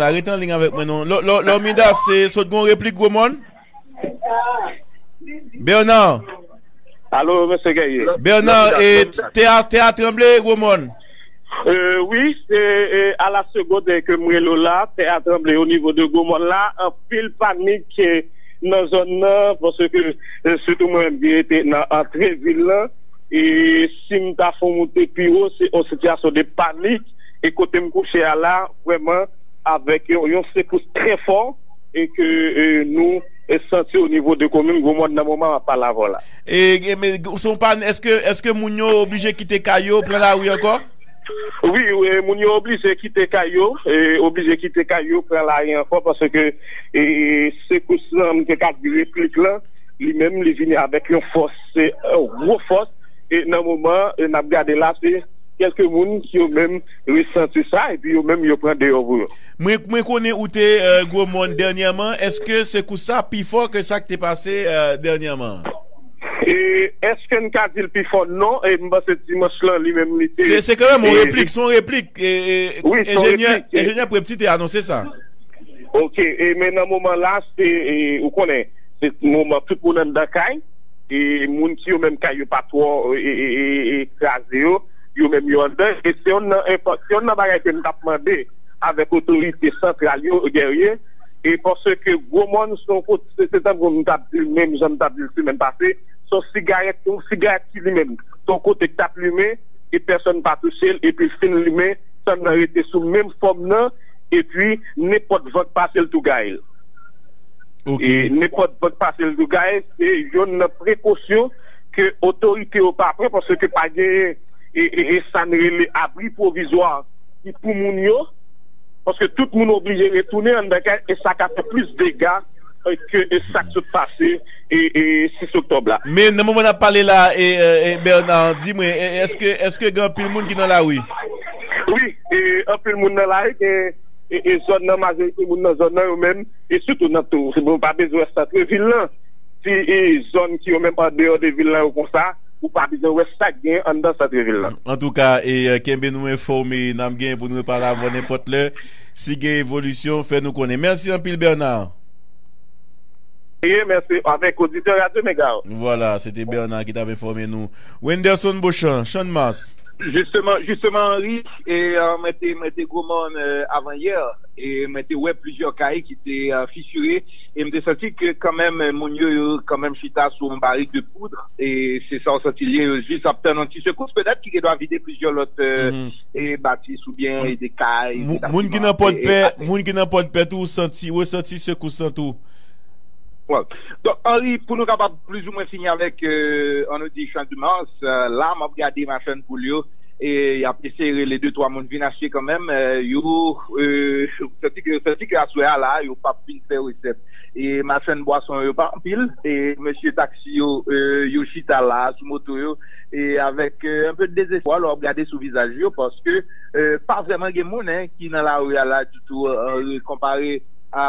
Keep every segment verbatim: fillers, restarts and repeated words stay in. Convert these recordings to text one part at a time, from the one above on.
La, ret an liy avèk mwen non. Lò, lò, Lòmida, se sot gon replik gwo mòn? Bernard. Alo, mesye Guerrier. Bernard, e, tè a, tè a tranble gwo mòn? Euh, wi, se, e, a la segonde ke m rele w la, tè a tranble o nivo de gwo mòn la, anpil panik, e, nan zòn nan, paske, e, sitou mwen menm ki rete nan antre vil lan, e si m ta fè w moute pi wo, se yon sitiyasyon de panik, e kote m kouche a la, vrèman, avèk yon, yon sekous trè fò, e ke, e, nou, e, santi o nivo de komin Gwo Mòn nan moman m ap pale avè w la. E, e, men, se yon pa, èske, èske moun yo oblije kite kay yo, pran lari ankò? Wi, wi, moun yo oblije kite kay yo, e, oblije kite kay yo, pran lari ankò, paske, e, sekous lan, m te ka di replik lan, li menm, li vini avèk yon fòs, se, e, gwo fòs, e nan moman, e, n ap gade la, se kèlke moun ki yo menm resanti sa, epi yo menm yo pran deyò pou yo. Mwen, mwen konnen ou te, e, Gwo Mòn dènyèman, èske sekous sa pi fò ke sa k te pase, e, dènyèman? E, èske n ka di l pi fò? Non, e m panse dimanch lan, li menm, li te... Se, se kanmenm yon e, replik, se yon replik. E, e, wi, se yon enjenyè, replik, e, enjenyè Prepti te anonse sa. Ok, e, men nan moman la, se, e, ou konnen, se moman tout moun anndan kay, e moun ki yo menm kay yo pa twò, e, e, e, e, e kraze yo, yo menm yo anndan, e se youn nan enpò-, se youn nan bagay ke m t ap mande avèk otorite santral yo, Guerrier, e paske Gwo Mòn se yon kote, se, se tankou m t ap di l, menm jan m t ap di l semèn pase, se yon sigarèt, yon sigarèt ki li menm, se yon kote k t ap limen, e pèsonn pa touche l, epi l fin limen, san nan rete sou menm fòm nan, epi nenpòt van k pase l tou gaye l. Ok. E nenpòt van k pase l tou gaye, se youn nan prekosyon ke otorite yo pa pran, paske pa genyen, e, e, e sa n rele abri pwovizwa ki pou moun yo, paske tout moun oblije retounen anndan kay, e sa ka fè plis dega, e, ke, e, sa k sot pase, e, e, sis oktòb la. Men nan moman n ap pale la, e, e, e, Bernard, di mwen, e, èske, èske gen anpil moun ki nan lari? Wi, e, anpil moun nan lari, gen, e, e, zòn nan, majorite moun nan zòn nan, yo menm, e sitou nan tou, se bon, pa bezwen wè santre vil lan. Si, e, zòn ki yo menm andeyò de vil lan yo konsa, ou pa bezwen wè sa k gen anndan santre vil lan. Antouka, e, e, kenbe nou enfòme, n ap gen pou nou repale avè w nenpòt lè. Si gen evolisyon, fè nou konnen. Mèsi anpil, Bernard. E, mèsi avèk oditè Radyo Mega yo. Vwala, se te Bernard ki t ap enfòme nou. Wenderson Beauchamp, Channmas. Jisteman, jisteman, Henri, e, e, mwen te, mwen te Gwo Mòn, e, avan yè, e mwen te wè plizyè kay ki te, e, fisire, e m te santi ke kanmenm, e, moun yo, yo kanmenm chita sou yon barik de poud, e se sa w santi l ye, yo jis ap tann yon ti sekous, petèt ki gen dwa vide plizyè lòt, e, e batis oubyen, e, de kay, moun ki nan Pòdpè, moun ki nan Pòdpè tou, ou santi, resanti sekous lan tou. Bon. Donk, Henri, pou nou kapab plizoumwen fini avèk, e, ann nou di, Channmas, e, la, m ap gade machann poul yo, e y ap eseye rele de twa moun vin achte kanmenm, e, yo, e, santi ke, santi ke aswè a la, yo p ap vin fè resèt. E machann bwason yo pa anpil, e mesye taksi yo, e, yo chita la, sou moto yo, e avèk, e, un peu de désespoir, lè w ap gade sou vizaj yo, paske, e, pa vrèman gen moun, en, ki nan lari a la ditou, e, konpare a,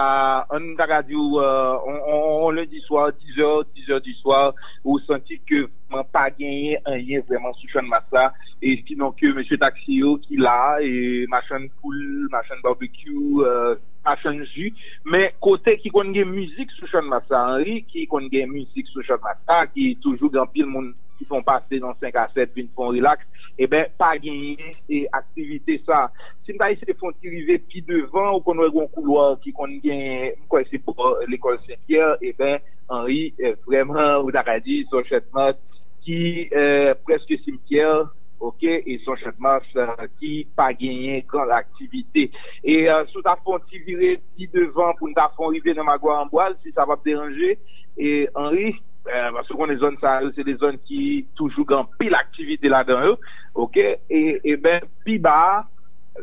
ann ta ka di w, e, on, on, on lendi swa, dizè, dizè di swa, ou santi ke vrèman pa genyen anyen vrèman sou Channmas la, e sinon ke mesye taksi yo ki la, e machann poul, machann barbecue, e, machann ji. Men kote ki konn gen mizik sou Channmas la, Henri, ki konn gen mizik sou Channmas la, ki toujou gen anpil moun ki fè yon pase nan senk a sèt vin fè yon rilaks, e ben, pa genyen, e, aktivite sa. Si m ta eseye fè yon ti rive pi devan, ou konn wè gen yon koulwa ki konn gen, m kwè se bò lekòl Sen Pyè, e ben, Henri, e, vrèman, ou ta ka di, se yon Channmas ki, e, prèske simtyè, ok, e se yon Channmas, e, ki pa genyen gran aktivite. E, e, si w ta fè yon ti vire pi devan pou n ta fè yon rive nan Magway Anbwaz, si sa p ap deranje, e, Henri, e, paske w konnen zòn sa yo, se de zòn ki toujou gen anpil aktivite ladan yo, ok, e, e ben, pi ba a,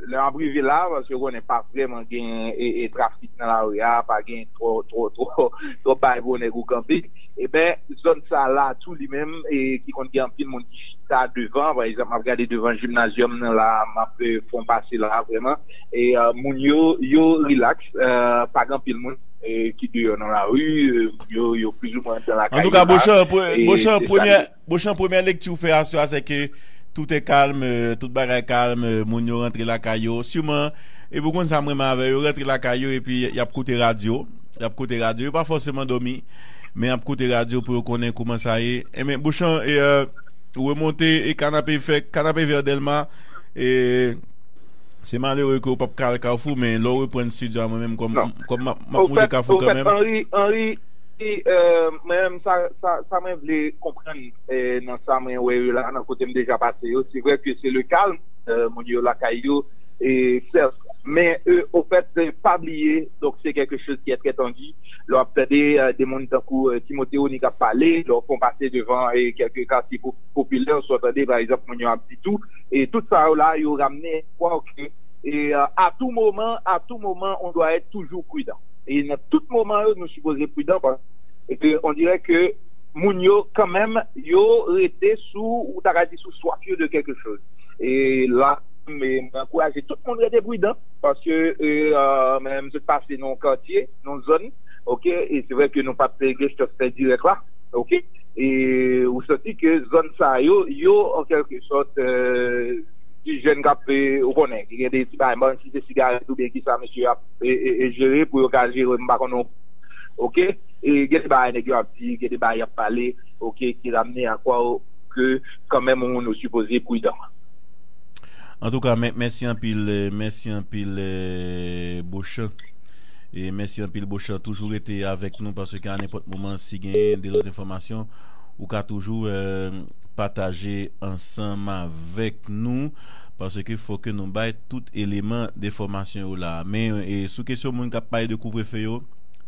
lè m ap rive la, paske w konnen pa vrèman gen, e, e, trafik nan lari a, pa gen twò, twò, twò, twò bay pou nèg ou kanpe. E ben, zòn sa la tou li menm, e, ki konn gen anpil moun ki chita devan, pa egzanp, m ap gade devan jimnazyòm nan la, m ap, e, fè yon pase la, vrèman. E, e, moun yo, yo rilaks, e, pa gen anpil moun, e, ki deyò nan lari, e, yo, yo plizoumwen anndan lakay yo la. Antouka, Bochan, pre-, e, Bochan, se sa premyè, li ye. Bochan, premyè lekti ou fè aswè a, se ke tout est calme, e, tout bagay kalm, e, moun yo rantre lakay yo. Siman, Epi ou konn sa m renmen avè yo, yo rantre lakay yo epi y ap koute radyo. Y ap koute radyo. Yo pa fòseman dòmi, men y ap koute radyo pou yo konnen kouman sa ye. Enben, Bouchan, e, e, ou remonte e Kanapevè, Kanapevè Dèlma, e, se malere ke ou p ap ka al Kafou, men lè w reprann estidyo a, mwen menm kòm, kòm m ap, m ap monte Kafou kanmenm. Anri, Anri, e, mwen menm, sa, sa, sa mwen vle konprann, e, nan sa mwen wè yo la, nan kote m deja pase yo, se vre ke se le kalm, e, moun yo lakay yo, e, sèf. Men, e, ofèt, e, pa bliye, donk, se quelque chose qui est très tendu. Lè w ap tande, e, de moun tankou, e, Timote Oni k ap pale, lè w fè yon pase devan, e, kèlke katye po-, popilè, si w tande, pa egzanp, moun yo ap di tou, e tout sa yo la, yo ramne kwè ke, e, a tou moman, a tou moman, on doit être toujours prudent. E nan tout moman yo, nou sipoze pridan, paske on dirè ke moun yo, kanmenm, yo rete sou, ou ta ka di, sou swaf yo de quelque chose. E la, men, mwen ankouraje tout moun rete pridan, paske, e, e, mwen menm, m sot pase nan yon katye, nan yon zòn, oke, e se vre ke nou pa t gen chans fè dirèk la, oke, e ou santi ke zòn sa yo, yo, an kèlke sòt, e, ti jèn k ap, e, ou konnen, ki gen de ti bagay, m pa konn si se sigarèt oubyen kisa mesye ap, e, e, e jere pou yo ka jere, m pa konnen, oke, e gen de bagay nèg yo ap di, gen de bagay y ap pale, oke, ki ramne a kwè ke kanmenm yon moun ou sipoze pridan. Antouka, mè-, mèsi anpil, e, mèsi anpil, e, Bochan. E mèsi anpil, Bochan. Toujou rete avèk nou, paske a nenpòt moman, si gen de lòt enfòmasyon, ou ka toujou, e, pataje ansanm avèk nou, paske fò ke nou bay tout eleman denfòmasyon yo la. Men, e, sou kesyon moun k ap pale de kouvrefe yo,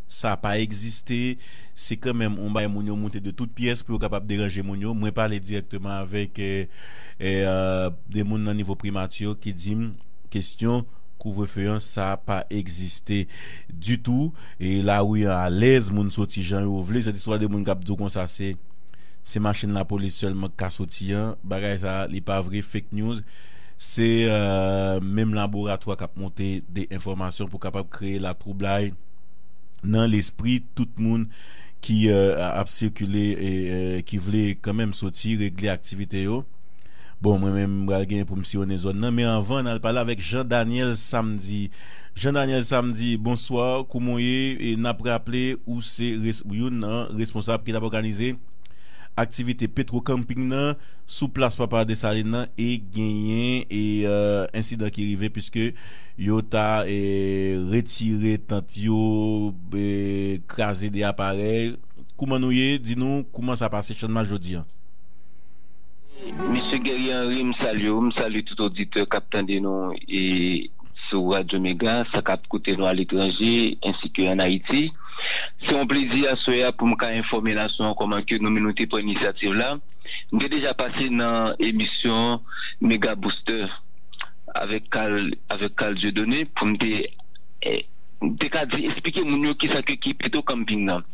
sa pa egziste. Se kanmenm yon bagay moun yo moute de tout pyès pou yo kapab deranje moun yo. Mwen pale dirèkteman avèk, e, e, e, de moun nan nivo primati ki di m kesyon kouvrefe an, sa pa egziste ditou. E lari an alèz, moun soti jan yo vle. Sèt istwa de moun k ap di w konsa, se, se machin lapolis sèlman k ka soti an. Bagay sa, li pa vre, fake news. Se, e, menm laboratwa k ap monte de enfòmasyon pou kapab kreye latwoublay nan lespri tout moun ki, e, ap sikile e, e, ki vle kanmenm soti, regle aktivite yo. Bon, mwen menm, m pral gen pou m siyonnen zòn nan, men anvan, n al pale avèk Jean Daniel Samedi. Jean Daniel Samedi, bonswa, kouman w ye? E n ap raple, ou se res-, youn nan responsab ki t ap òganize aktivite Petro Camping nan sou plas Papa Desalin nan e genyen e, e, ensidan ki rive, piske yo ta, e, retire tant yo, e, kraze de aparèy. Kouman nou ye? Di nou kouman sa pase Channmas jodi an. Mesye Guerrier Henry, m salye w, m salye tout oditè k ap tande nou e sou Radyo Mega, sa k ap koute nou aletranje, ensi ke ann Ayiti. Se yon plezi aswè a pou m ka enfòme nasyon an kòman ke nou menm nou te pran inisyativ la. M te deja pase nan emisyon Mega Booster avèk Carl, avèk Carl Dieudonné pou m te, eh, m te ka di, eksplike moun yo kisa ke ki Petro Camping nan.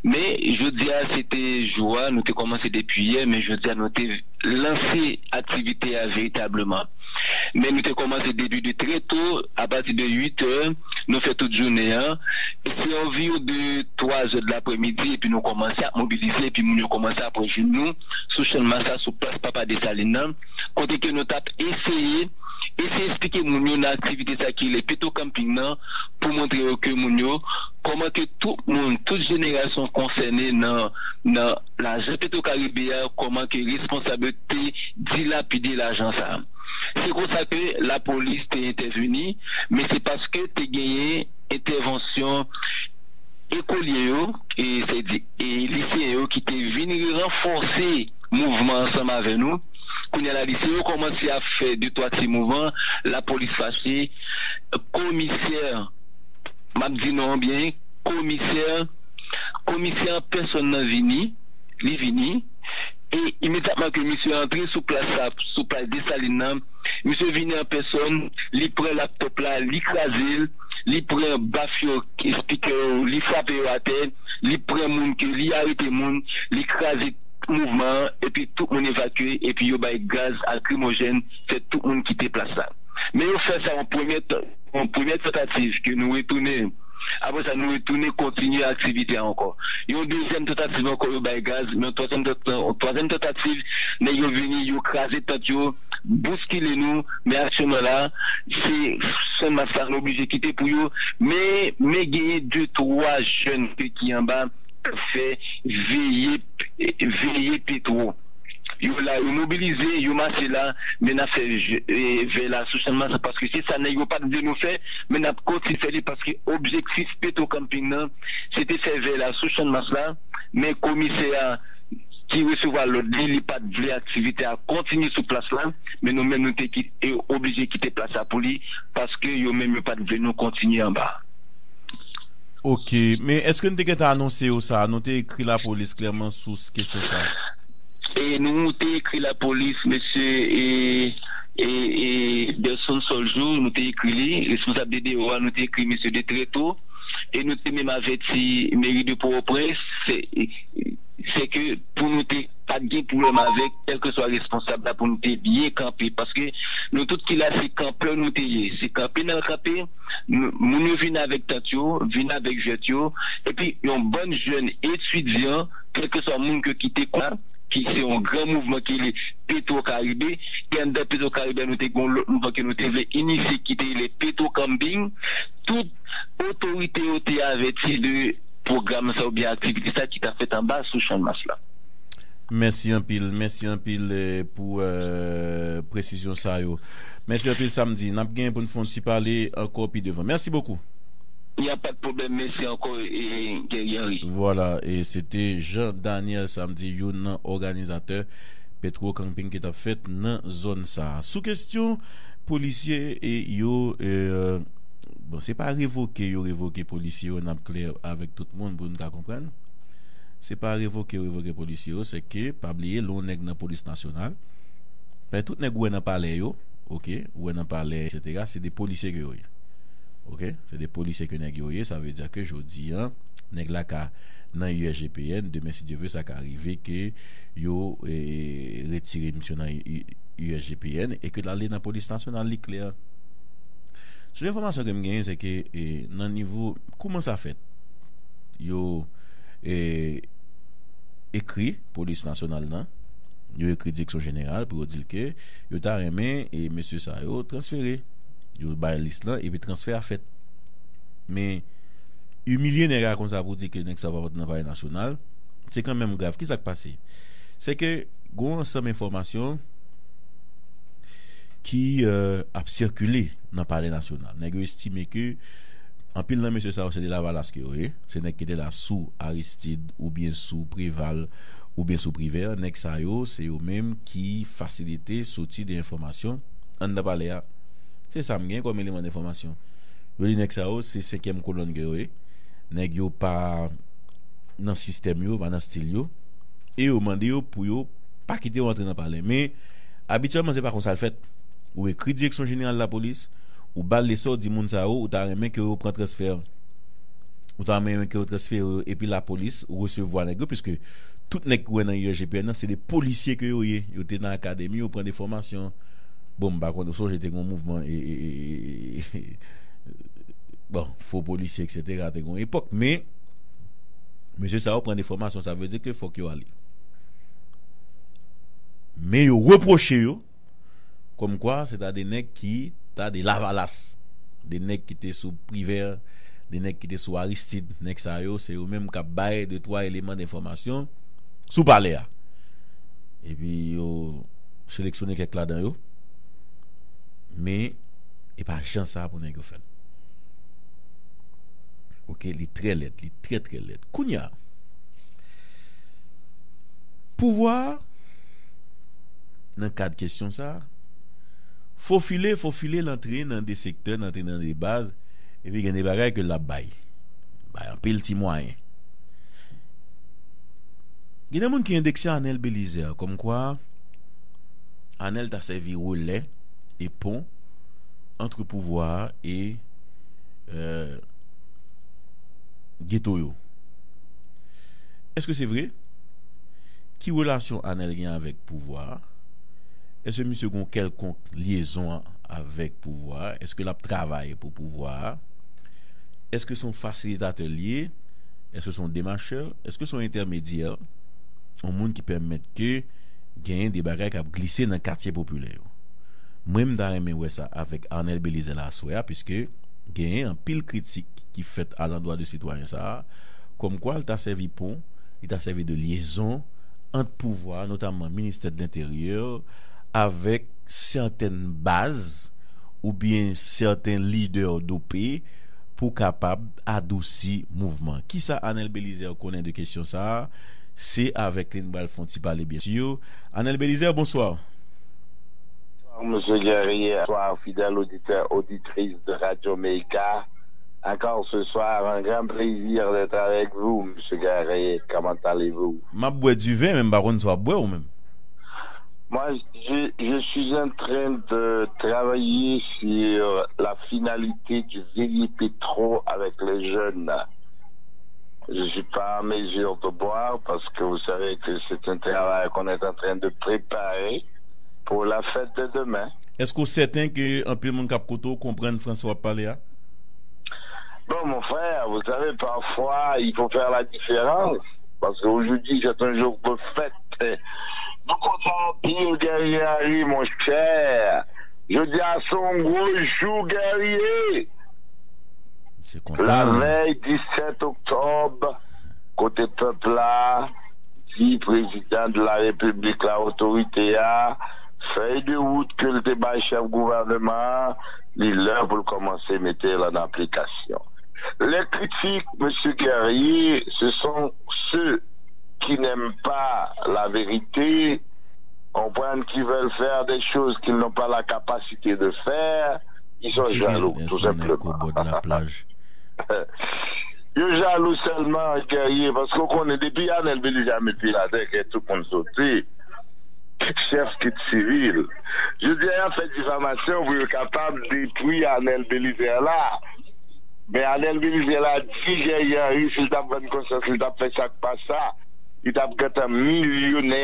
Men, jodi a, se te jou a, nou te kòmanse depi yè, men jodi a, nou te lanse aktivite a veritableman. Men nou te kòmanse depi de trè to, apati de uit è, nou fè tout jounen an. E se anviwon de twa zè de laprèmidi, epi nou kòmanse ap mobilize, epi moun yo kòmanse ap rejwenn nou sou Channmas la, sou plas Papa Desalin nan, kote ke nou t ap eseye, eseye eksplike moun yo nan aktivite sa ki rele Petro Camping nan, pou montre yo ke moun yo, kòman ke tout moun, tout jenerasyon konsène nan, nan lajan Petro Karibe a, kòman ke responsab yo te dilapide lajan sa a. Se konsa ke lapolis te entèveni, men se paske te genyen entèvansyon ekolye yo, e se di, e liseyen yo ki te vin ranfòse mouvman ansanm avè nou. Kounye a la, liseyen yo kòmanse ap fè de twa ti mouvman, lapolis fache, komisè, m ap di non an byen, komisè, komisè an pèsòn nan vini, li vini, e imedyatman ke misye antre sou plas sa, sou plas Desalin nan, misye vini an pèsòn, li pran laptòp la, li kraze l, li pran baf yo, spikè yo, li frape yo atè, li pran moun ke li arete moun, li kraze mouvman an, epi tout moun evakye, epi yo bay gaz lakrimojèn, fè tout moun kite plas la. Men yo fè sa yon premye t-, yon premye tantativ ke nou retounen. Apre sa, nou retounen kontinye aktivite a ankò. Yon dezyèm tantativ ankò, yo bay gaz, men yon twazyèm tan-, yon twazyèm tantativ, nèg yo vini, yo kraze tant yo, bouskile nou, men aktyèlman la, se Channmas la nou oblije kite pou yo, men, men genyen de twa jèn ke ki anba k ap fè veye, veye Petwo. Yo la, yo mobilize, yo mache la, men n ap fè je- e, vè la sou Channmas la, paske se sa nèg yo pa t vle nou fè, men n ap kontinye fè li, paske objektif Petwo Camping nan, se te fè vè la sou Channmas la, men komisè a ki resevwa lòd li, li pa t vle aktivite a kontinye sou plas la, men nou menm nou te ki- e oblije kite plas la pou li, paske yo menm yo pa t vle nou kontinye anba. Ok, men èske nou te gentan anonse yo sa? Nou te ekri lapolis klèman sou kesyon sa? E nou te ekri lapolis, mesye e, e, e Delson Soljour, nou te ekri li, responsab de D O a, nou te ekri mesye de Treto, e nou te menm avèti meri de Pòtoprens, se, se ke pou nou te pa t gen pwoblèm avèk kèlkeswa responsab la, pou nou te byen kanpe, paske nou tout ki la se kanpè nou te ye, se kanpe n al kanpe, nou- moun yo vin avèk tant yo, vin avèk jwèt yo, epi yon bann jèn etidyan, kèlkeswa moun ke ki te kwa, ki se yon gran mouvman ki rele Petwo Karibe, e anndan Petwo Karibe nou te gen yon lòt mouvman ke nou te vle inisye ki te rele Petwo Camping, tout otorite yo te avèti de pwogram sa oubyen aktivite sa ki t ap fèt anba sou Channmas la. Mèsi anpil, mèsi anpil eh, pou eh, presizyon sa yo. Mèsi anpil Samdi. N ap gen pou n fè yon ti pale ankò pi devan. Mèsi bokou. Y a pa de pwoblèm, mèsi ankò e Guerrier Henry. Vwala, e se te Jean Daniel Samdi, youn nan òganizatè Petwo Camping ki t ap fèt nan zòn sa a. Sou kesyon polisye e yo, e, bon, se pa revoke yo revoke polisye yo, n ap klè avèk tout moun pou n ka konprann. Se pa revoke yo revoke polisye yo, se ke, pa bliye, lè yon nèg nan polis nasyonal, ben, tout nèg ou wè nan palè yo, ok, ou wè nan palè, etsetera, se de polisye ke yo ye. Ok, se de polisye ke nèg yo ye, sa vle di ke jodi a, nèg la ka nan U S G P N, demen si Dye vle sa ka rive ke yo eh, retire misye nan U- U S G P N e ke l ale nan polis nasyonal, li klè. Sou enfòmasyon ke m genyen, se ke eh, nan nivo, kouman sa fèt? Yo eh, ekri polis nasyonal nan, yo ekri direksyon jeneral pou yo di l ke yo ta renmen e mesye sa yo transfere. Yo bay lis lan epi transfè a fèt. Men imilye nèg la konsa pou di ke nèg sa pa pot nan palè nasyonal, se kanmenm grav. Kisa k pase? Se ke gon ansanm enfòmasyon ki eh, ap sikile nan palè nasyonal. Nèg yo estime ke anpil nan mesye sa yo se de lavalas ke yo ye. Se nèg ki te la sou Aristide oubyen sou Preval oubyen sou Privè. Nèg sa yo, se yo menm ki fasilite soti de enfòmasyon anndan palè a. Se sa m gen kòm eleman denfòmasyon. Yo di nèg sa yo, se senkyèm kolòn ke yo ye. Nèg yo pa nan sistèm yo, pa nan stil yo. E yo mande yo pou yo pa kite yo antre nan palè. Men, abityèlman, se pa konsa l fèt. Ou ekri direksyon jeneral lapolis, ou ba l lese, ou di moun sa yo, ou ta renmen ke yo pran transfè. Ou ta renmen ke yo transfere yo, epi lapolis resevwa nèg yo, piske tout nèg ki wè nan U S G P N nan, se de polisye ke yo ye. Yo te nan akademi, yo pran de fòmasyon. Bon, m pa konn, ou sonje te gen yon mouvman, e, e, e, e, bon, fo polisye, etsetera, te gen yon epòk, men, mesye sa yo pran de fòmasyon, sa vle di ke fòk yo ale. Men yo repwoche yo, kòmkwa, se ta de nèg ki ta de lavalas, de nèg ki te sou Privè, de nèg ki te sou Aristide, nèg sa yo, se yo menm k ap bay de twa eleman denfòmasyon sou palè a. Epi yo seleksyone kèk ladan yo. Men, e pa jan sa pou nèg yo fè l. Ok, li trè lèd, li trè, trè lèd. Kounye a, pouvwa a, nan kad kesyon sa a, fofile, fofile l antre nan de sektè, l antre nan de baz, epi gen de bagay ke l ap bay. Bay anpil ti mwayen. Gen de moun ki endekse Anèl Belizaire, kòmkwa Anèl ta sèvi relè e pon ant pouvwa a e eh, geto yo. Èske se vre? Ki relasyon Anèl gen avèk pouvwa a? Èske misye gen yon kèlkonk lyezon avèk pouvwa a? Èske l ap travay pou pouvwa a? Èske se yon fasilitatè l ye? Èske se yon demachè? Èske se yon entèmedyè? Yon moun ki pèmèt ke genyen de bagay k ap glise nan katye popilè yo. Mwen, m ta renmen wè sa avèk Arnel Belizaire la aswè a, piske genyen anpil kritik ki fèt alandwa de sitwayen sa a, kòmkwa l ta sèvi pon, li ta sèvi de lyezon ant pouvwa, notamman ministè de lenteryè, avèk sètèn baz oubyen sèten lidè dopé pou kapab adousi mouvman. Kisa Arnel Belizaire konnen de kesyon sa a? Se avèk li n pral fè yon ti pale, byen si. Arnel Belizaire, bonswa. Bonsoir, Monsieur Guerrier. Bonsoir, fidèles auditeurs, auditrices de Radio Mega. Encore ce soir, un grand plaisir d'être avec vous, Monsieur Guerrier. Comment allez-vous? M ap bwè diven, men m pa konn si w ap bwè ou menm. Moi, je, je suis en train de travailler sur la finalité du Veye Petro avec les jeunes. Je suis pas en mesure de boire parce que vous savez que c'est un travail qu'on est en train de préparer pour la fête de demain. Èske w sèten ke anpil moun k ap koute w konprann fransè w ap pale a? Bon, mon frère, vous savez, parfois, il faut faire la différence. Parce qu'aujourd'hui, c'est un jour de fête. Nou kontan anpil, Guerrier Henry, mon cher. Jodi a se yon gwo jou, Guerrier. Se kontan. Lavèy disèt oktòb, kote pèp la di prezidan de la repiblik la, otorite a, fèy de wout ke l te bay chèf gouvèneman an, li lè pou l kòmanse mete l an aplikasyon. Les critiques, Monsieur Guerrier, ce sont ceux qui n'aiment pas la vérité, comprennent, qui veulent faire des choses qu'ils n'ont pas la capacité de faire, ils sont jaloux, tout simplement. Yo jalou sèlman, Guerrier, paske w konnen depi Arnel Belizaire met pye l atè, kè tout moun sote, kit chèf, kit sivil. Jodi a, y ap fè difamasyon pou yo kapab detwi Arnel Belizaire la. Men Arnel Belizaire la di Guerrier Henry, si l t ap vann konsyans li, li t ap fè sa k pa sa, li t ap gentan milyonè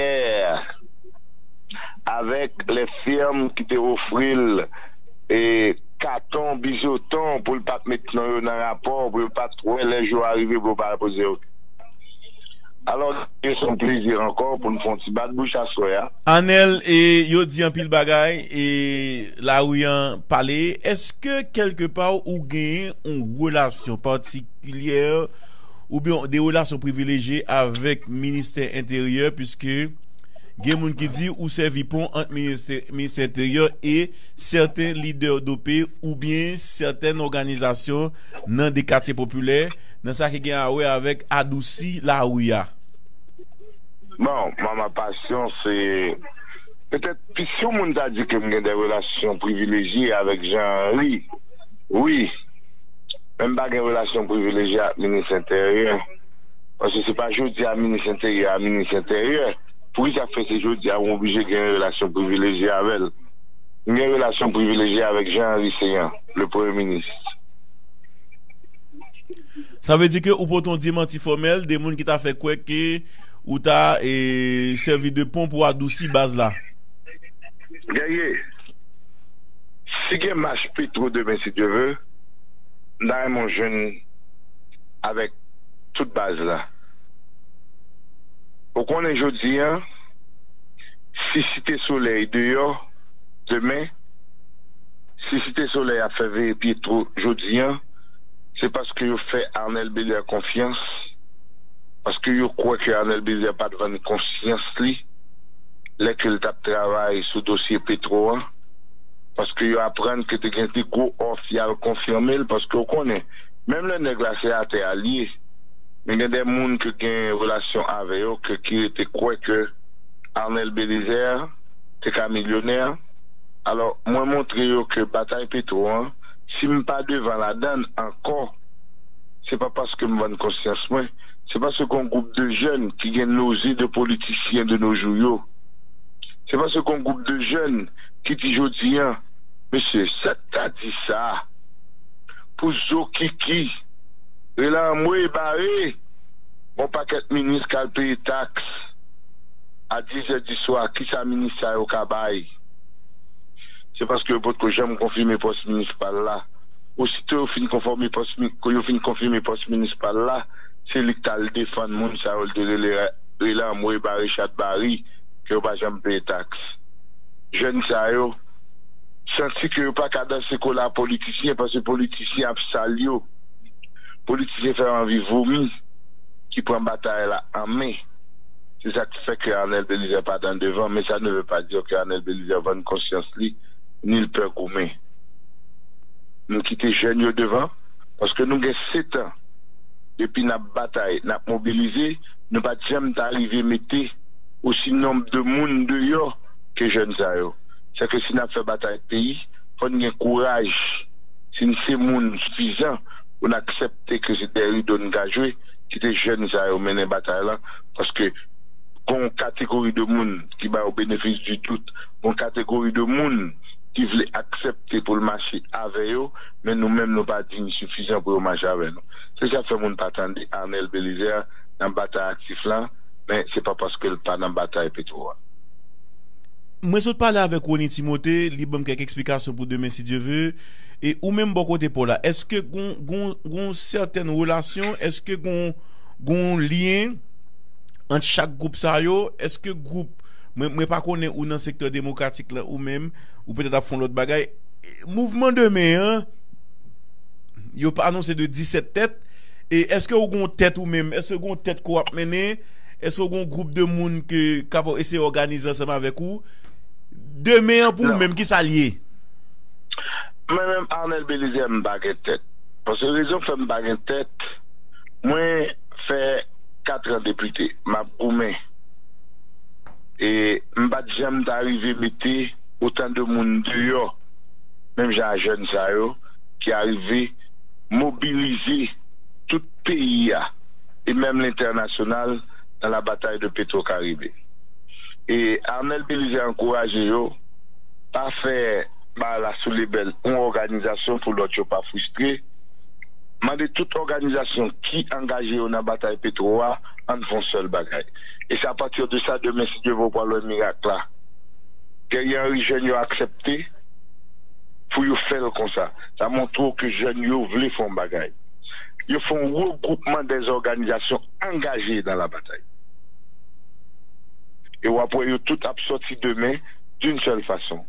avèk lè fèm ki te ofri l e katon, bizoton pou l pa t met non yo nan rapò, pou yo pa t wè lè jou a rive pou yo pa poze yo. Alò, se yon plezi ankò pou n fè yon ti bat bouch aswè a. Anèl, e, yo di anpil bagay, e, lari an pale. Èske kèlkepa ou genyen yon relasyon patikilyè oubyen de relasyon privilejye avèk ministè enteryè, piske gen moun ki di ou sèvi pon ant ministè, ministè enteryè e sèten lidè dopé oubyen sèten òganizasyon nan de katye popilè, nan sa ki gen a wè avèk adousi lari a? Bon, Mama Passion, se petèt, si yon moun ta di ke m gen de relasyon privilejye avèk Jean Henry, wi. Men m pa gen relasyon privilejye ak minis enteryè. Paske se pa jodi a minis enteryè a minis enteryè. Poukisa k fè se jodi a m oblije gen relasyon privilejye avè l? M gen relasyon privilejye avèk Jean Henry Céant, le premye minis. Sa vle di ke ou pote yon demanti fòmèl de moun ki ta fè kwè ke ou ta, e, sèvi de pon pou adousi baz la? Guerrier, si gen mach Petro demen, si Dye ve, m ta renmen w jwenn avèk tout baz la. Ou konnen jodi a, si Site Solèy deyò demen, si Site Solèy ap fè veye Petro jodi a, se paske yo fè Arnel Belizaire konfyans, paske yo kwè ke Arnel Belizaire pa t vann konsyans li lè ke l t ap travay sou dosye Petro an, paske yo aprann ke te gen de gwo òf, y al konfime l, paske w konnen, menm lè nèg la se atè a l ye, men gen de moun ke gen relasyon avè yo ke ki rete kwè ke Arnel Belizaire te ka milyonè. Alò, mwen montre yo ke batay Petro an, si m pa devan ladan l ankò, se pa paske m vann konsyans mwen, se paske yon gwoup de jèn ki gen noze de politisyen de nos jours yo. Se paske yon gwoup de jèn ki di jodi a, mesye, sa k ta di sa? Pou zo kiki, rele anmwe bare, yon pakèt minis k al peye taks a dis è di swa, kisa minis sa yo ka bay? Se paske yo potko janm konfime pòs minis pa l la. Osito yo fin konfòme pòs mi-, yo fin konfime pòs minis pa l la, se li k t al defann moun sa yo, l te rele, rele anmwe bare chat bari, ke yo pa janm peye taks. Jèn sa yo, santi ke yo pa ka danse kola a politisyen, paske politisyen ap sal yo. Politisyen fè yo anvi vomi, ki pran batay la an men. Se sa k fè ke Arnel Belizaire pa nan devan, men sa ne veut pas dire ke Arnel Belizaire vann konsyans li, ni l pè goumen. Nou kite jèn yo devan, paske nou gen sèt an depi n ap batay, n ap mobilize, nou pa t janm ta rive mete osi nonb de moun deyò ke jèn sa yo. Sèke si n ap fè batay peyi, fò n gen kouraj. Si n se moun sifizan pou n aksepte ke se dèyè rido n ka jwe, kite jèn sa yo mennen batay la, paske gon kategori de moun ki ba yo benefis di dout, gon kategori de moun ki vle aksepte pou l mache avè yo, men nou menm nou pa diy sifizan pou yo mache avè nou. Se sa k fè moun pa tande Arnel Belizaire nan batay aktif la, men se pa paske l pa nan batay Petro a. Mwen sot pale avèk Rony Timothé, li ban m kèk eksplikasyon pou demen si Dye ve. E ou menm bò kote pa w la, èske gon gon gon sètèn relasyon, èske gon gon lyen ant chak gwoup sa yo? Èske gwoup, mwen mwen pa konnen ou nan sektè demokratik la ou menm, ou petèt ap fè yon lòt bagay. Mouvman demen an, yo pa anonse de disèt tèt. E èske ou gon tèt ou menm? Èske gon tèt ke w ap mennen? Èske ou gon gwoup de moun ke k ap eseye òganize ansanm avèk ou? Demen an pou ou menm, kisa l ye? Mwen menm Arnel Belizaire m pa gen tèt. Paske rezon k fè m pa gen tèt, mwen fè kat an depite, m ap goumen. E m pa t janm ta rive mete otan de moun deyò, menm jan a jèn sa yo ki arive mobilize tout peyi a e menm lentènasyonal nan la batay de Petro Karibe. E Arnel Belizaire ankouraje yo, pa fè bagay la sou lebèl yon òganizasyon pou lòt yo pa fristre. Mande tout òganizasyon ki angaje yo nan batay Petro a, ann fè yon sèl bagay. E se apati de sa demen si Dye ve w pral wè mirak la. Guerrier Henry jèn yo aksepte pou yo fè l konsa. Sa montre w ke jèn yo vle fè yon bagay. Yo fè yon regwoupman dè òganizasyon angaje nan la batay. E w ap wè yo tout ap sòti demen d'une seule façon.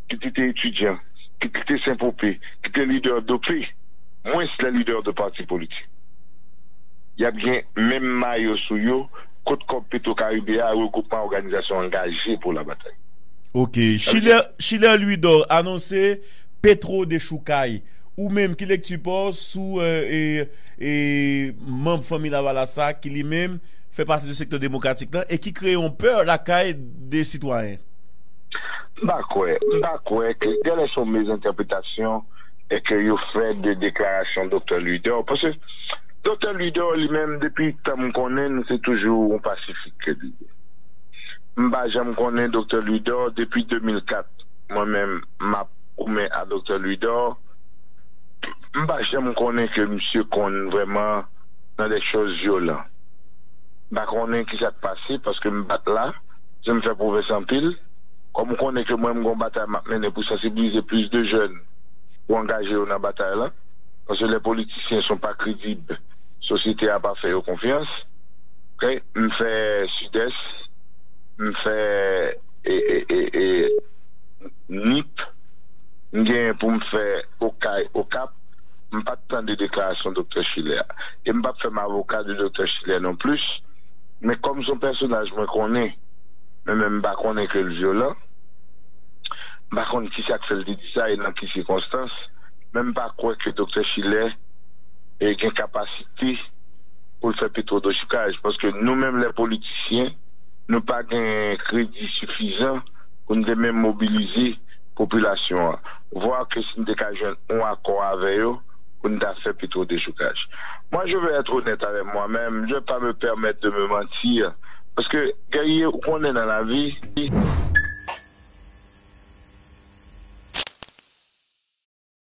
Kit li te etidyan, kit li te senpopé, kit li lidè dopé, mwens lè lidè de pati politik. Y ap gen menm mayo sou yo, kot kòb Petro Karibe a, regwoupman òganizasyon angaje pou la batay. Ok. Schiller Louidor anonse Petro dechoukay. Ou menm, ki lekti pa w sou e, e, manm Fanmi Lavalas sa ki li menm fè pati de sektè demokratik lan e ki kreye yon pè lakay de sitwayen? M pa kwè, m pa kwè ke genlè se yon mezentèpretasyon e ke yo fè de deklarasyon Doktè Louidor. Paske Doktè Louidor li menm, depi tan m konnen l, se toujou yon pasifik ke li ye. M pa janm konnen Doktè Louidor depi de mil kat. Mwen menm, m ap goumen a Doktè Louidor. M pa janm konnen ke misye konn vrèman nan de choz vyolan. M pa konnen kisa k pase, paske m pa t la, jan m fè pwovens anpil. Kòm ou konnen ke mwen, m gon batay m ap mennen pou sansibilize plis de jèn pou angaje yo nan batay la. Paske lè politisyen son pa kredib, sosyete a pa fè yo konfyans. Ok, m fè Sidès, m fè e, e, e, e, Nip, m genyen pou m fè Okay, Okap, m pa t tande deklarasyon Doktè Schiller a. E m p ap fè m avoka de Doktè Schiller non plis. Men kòm se yon pèsonaj mwen konnen, men menm m pa konnen ke l vyolan, m pa konn kisa k fè l te di sa e nan ki sikonstans, men m pa kwè ke Doktè Schiller e, gen kapasite pou l fè Petro dechoukaj. Paske nou menm lè politisyen, nou pa gen kredi sifizan pou n te menm mobilize popilasyon an. Vwa ke si n te ka jwenn yon akò avè yo pou n ta fè Petro dechoukaj. Moi, je vais être honnête avec moi-même, je vais pas me permettre de me mentir. Paske, Guerrier, ou konnen nan lavi,